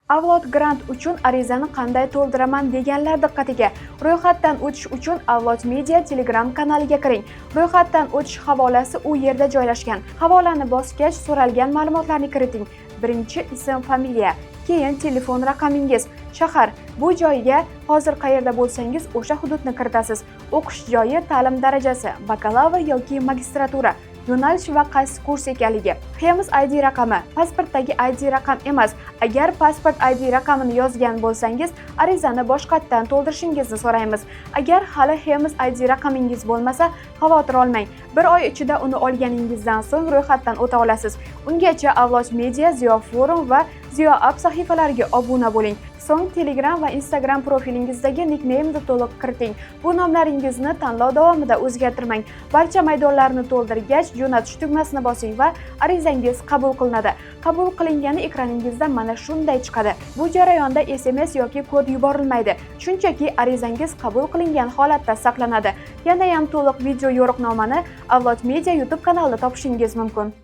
Avlod Grant uchun arizani qanday to'ldiraman deganlar diqqatiga. Ro'yxatdan o'tish uchun Avlod Media Telegram kanaliga kiring. Ro'yxatdan o'tish havolasi u yerda joylashgan. Havolani bosgach, so'ralgan ma'lumotlarni kiriting. Birinchi ism, familiya, keyin telefon raqamingiz, shahar. Bu joyiga hozir qayerda bo'lsangiz, o'sha hududni kiritasiz. O'qish joyi, ta'lim darajasi, bakalavr yoki magistratura, yo'nalish va qaysi kurs ekanligi. HEMS ID raqami, pasportdagi ID raqam emas. Agar pasport ID raqamini yozgan bo'lsangiz, arizani boshqatdan to'ldirishingizni so'raymiz. Agar hali HEMS ID raqamingiz bo'lmasa, xavotir olmang. Bir oy ichida uni olganingizdan so'ng ro'yxatdan o'ta olasiz. Ungacha Avlod Media, Ziyo Forum va Ziyo App sahifalariga obuna bo'ling. So'ng Telegram va Instagram profilingizdagi nicknameni to'liq kiriting. Bu nomlaringizni tanlov davomida o'zgartirmang. Barcha maydonlarni to'ldirgach, jo'natish tugmasini bosing va arizangiz qabul qilinadi. Qabul qilingani ekraningizda mana shunday chiqadi. Bu jarayonda SMS yoki kod yuborilmaydi. Shunchaki arizangiz qabul qilingan holatda saqlanadi. Yanayam to'liq video yo'riqnomani Avlod Media YouTube kanalida topishingiz mumkin.